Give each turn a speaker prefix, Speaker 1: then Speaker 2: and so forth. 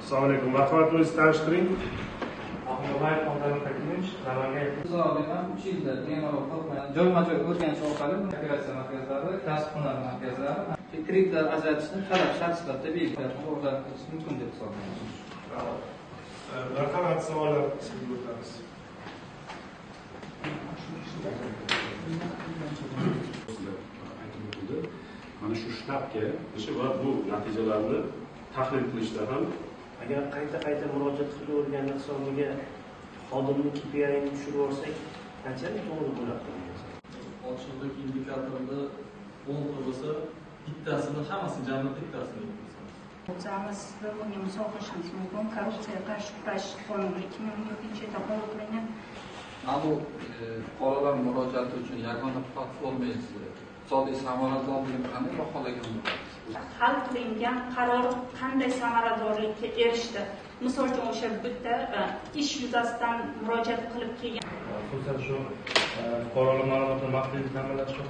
Speaker 1: Assalomu alaykum. Marhamat, o'zingizni tanishtiring.
Speaker 2: Abdullayev Abdulaziz Hakimovich, Namangan.
Speaker 3: Tuzalgan 3 yilda bemalol qo'rqmay joyma-joy o'rganish orqali operatsiya markazlari, kasb-hunar markazlari kreditlar ajratishni talab shart sifatida belgilab o'rganib kirish mumkin deb hisoblaymiz.
Speaker 1: Marhamat, savollar qismiga o'tamiz.
Speaker 4: Aytib o'tildi. Mana shu shtabga
Speaker 1: va bu natijalarni tahlil qilishda ham
Speaker 5: agar qayta-qayta murojaat qilavergani hisobiga xodimning KPI'ni tushirib olsak, qanchalik to'g'ri bo'ladi?
Speaker 6: Ochiqlik indikatorida 10 ta bo'lsa, bittasini hammasini jamlab bittasini
Speaker 7: o'tamiz va bunga misol qilishimiz mumkin. Korrupsiyaga qarshi kurash qonuni 2017-yilda qabul qilingan.
Speaker 3: Mana bu fuqarolar murojaati uchun yagona platformangiz iqtisodiy samaradorligini qanday baholagan bo'lasiz?
Speaker 7: Hal qilingan qaror qanday samaradorlikka erishdi? Misol uchun, o'sha bitta ish yuzasidan murojaat qilib kelgan.
Speaker 2: Xususan shu fuqarolar ma'lumotini maxfiylikni ta'minlash uchun